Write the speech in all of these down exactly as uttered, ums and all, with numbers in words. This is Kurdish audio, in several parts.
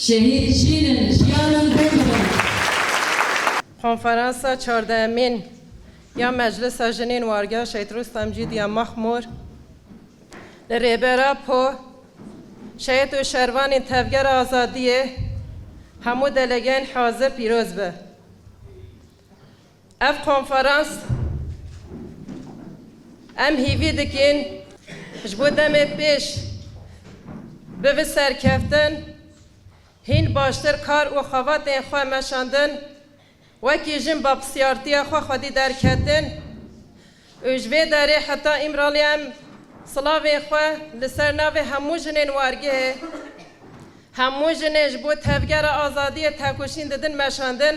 Şehîd çîn in, jiyan in, bê birin. Konferansa çardehemîn ya Meclisa Jinên Wargeha Şehîd Rustem Cîdiya Maxmûr li Rêber Apo, şehîd û şervanên Tevgera Azadiyê, hemû delegeyên hazir pîroz be. Ev konferans em hîvî dikin ji bo demê pêş bibe serkeftin, hîn baştir kar û xebatên xwe meşandin, wekî jin bapsiartiya xwe xwedî derketin û ji vê derê heta Îmralî em silavên xwe li ser navê hemû jinên wargehê, hemû jinên ji bo tevgera azadiyê tekoşîn didin meşandin.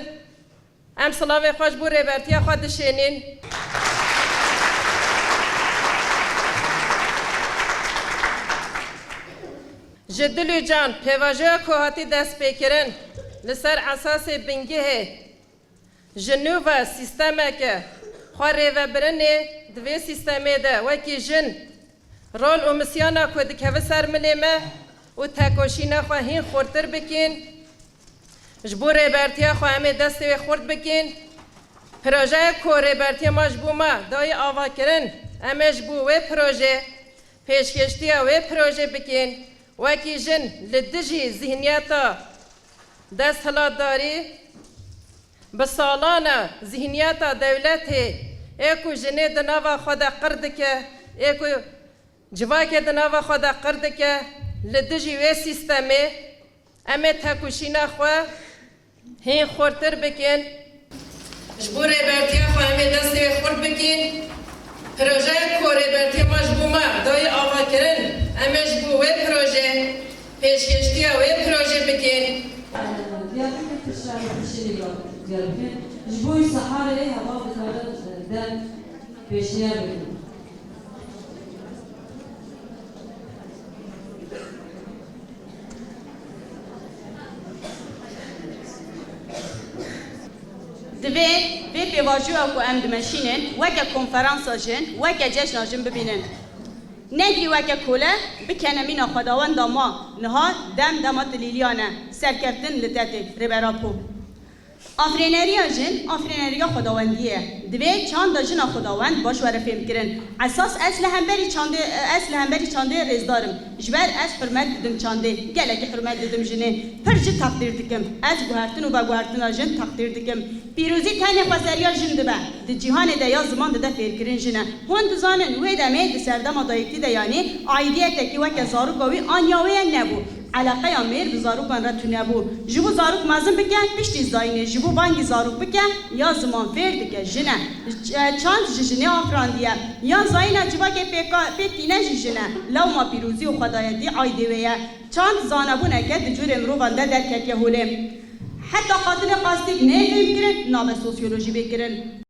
Em silavê xwe ji bo rêbertiya xwe dişênîn. Ji dil û can pêvajoya ku hatî destpêkirin li ser esasê bingehê ji nû ve sîstemeke xwe rêvebirinê di vê sîstemê de wekî jin rol û misyana ku dikeve ser milê me û tekoşîna xwe hîn xurtir bikin. Ji bo rêbertiya xwe em ê destê wê xurt bikin. Projeyê ku rêbertiya me ji bo me dayê avakirin, em ê ji bo wê projê pêşkêştiya wê projê bikin. Wekî jin li dijî zihniyeta desthilatdarî, bi salan e zihniyeta dewletê ê ku jinê di nava xwe de qir dike, ê ku civakê di nava xwe de qir dike, li dijî wê sîstemê em ê tekoşîna xwe hîn xurtir bikin. Ji bo rêbertiya xwe em ê destê wê xurt bikin. Projeyek ku rêbertiya me ji bo me dayê avakirin, em ê ji bo wê projê pêşkêştiya wê projê bikin. Diyarbekir piştre piştî diyar bikin. Ji bo Saharê heval dikarin der pêşniyar bikin. Divê vê pêvajoya ku em dimeşînin weke konferansa jin, weke cejna jin bibînin. Negirî weke kole bikene mîna xwedawenda ma niha dem dema tilîliyan e, serkeftin li tetê Rêber Apo. Afirêneriya jin, afirêneriya xwedawendiyê ye. Divê çanda jina xwedawend baş were fêmkirin. Esas ez li hemberî çandê, ez li hemberî çandê rêzdar im. Ji ber ez hurmet didim çandê. Gelekî hurmet didim jinê. Pir jî teqdîr dikim. Ez guhertin û veguhertina jin teqdîr dikim. Pîrozî tenê xweseriya jin dibe. Di cîhanê de ya ziman dide fêrkirin jin e. Hûn dizanin wê demê di serdema dayîktî de yanî aîdiyetekî weke zaroka wî an ya wê ye nebû. Eleqeya mêr bi zarokan re tune bû. Ji bo zarok mezin bike, piştî zayînê, ji bo bangî zarok bike, ya ziman fêr dike, jin e. Ç-, çand ji jinê afirandiye. Ya zayîna civakê pêka-, pê tîne jî jin e. Lewma pîrozî û xwedayetî aîdê wê ye. Çand zanebûneke di cûrê mirovan de derketiye holê. Heta qatilê qastîk neyê fêmkirin, nabe sosyolojî bê kirin.